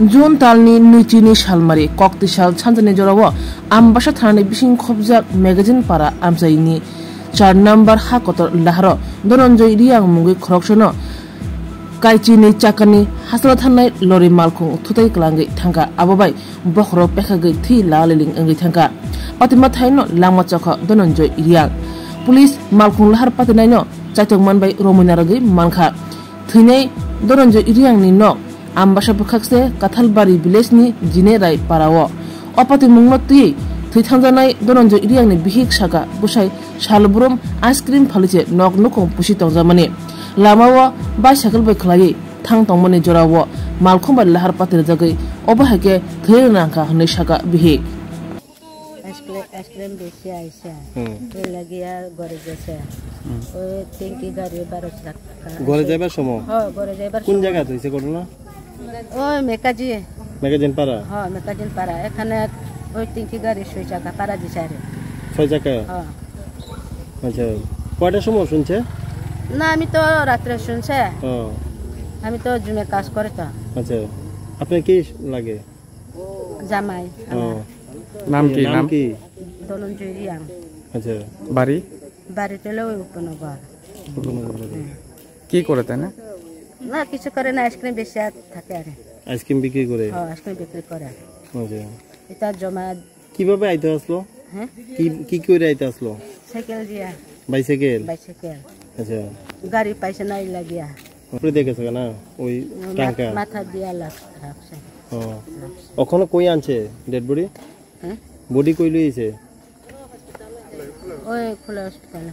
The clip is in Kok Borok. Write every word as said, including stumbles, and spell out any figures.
June talni nwichini salmari koktwi sal sanjani jorao Ambasa thanani bising khopjak Magazine para amchaini char number ha kotor laharo Dhananjay Reang mungwi khoroksano kaichini chakani hasalo thanai lori malkhung thutai kwlangwi thangkha, abo bai bokhorok pekhagwi thwi laliling wngwi thangkha. Patima thaino lama chokha Dhananjay Reang. Police malkhung lahar patinaino chaitokman bai romwi narwgwi mankha. Thwinai Dhananjay Reangni nok Ambasa bwkhak se Kathalbari village ni Jine Rai para o. O patimungno twi thwi thangjaknai Dhananjay Reangni bihik saka bwsai salbrum ice cream phaliche nok nukhung pusi tongjakmani. Lama o bicycle bai khwlaiwi thang tongmani jora o malkhung bai lahar patirjagwi obo hai khe thwi rwna wngkha hwnwi saka bihik. Ice cream, ice cream বেশি আইছে। হুম। এর লাগিয়া ঘরে গেছে। হুম। ওই ট্যাঙ্কি গাড়ি বারো লাখ টাকা। ঘরে যাইবার সময়? হ্যাঁ, ঘরে যাইবার কোন সময়। জায়গাত হইছে ঘটনা? ওই মেকাজি। মেকাজিন পাড়া? হ্যাঁ, মেকাজিন পাড়া। এখানে ওই ট্যাঙ্কি গাড়ি ছয় চাকা পাড়া দিছে আরে। ছয় চাকা? হ্যাঁ। আচ্ছা, কয়টার সময় শুনছে? না, আমি তো রাত্রে শুনছে। ও। আমি তো জিমে কাজ করে তো। আচ্ছা, আপনার কি লাগে? জামাই ও। আমার। নাম কি? নাম নাম? কি? ধনঞ্জয় রিয়াং। আচ্ছা। বাড়ি? বাড়িতে হলো ওই উপনগর। উপনগর বাড়ি। হুম। কি করে তাই না? না, কিছু করে না, আইসক্রিম বেচে থাকে আর। আইসক্রিম বিক্রি করে? হ্যাঁ, আইসক্রিম বিক্রি করে। আচ্ছা। এটা জমা। কিভাবে আইতে আসলো? হ্যাঁ? কি, কি করে আইতে আসলো? সাইকেল দিয়া। বাইসাইকেল? বাইসাইকেল। আচ্ছা। গাড়ি পাইছে না, এই লাগিয়া। উপরে দিয়ে গেছে না ওই মা-, টাঙ্কা? মাথা দিয়া লাগ-, লাগছে। ও। ওখানে কই আনছে ডেড বডি? হ্যাঁ? বডি কই লইছে? ওই খোলা হসপিটালে।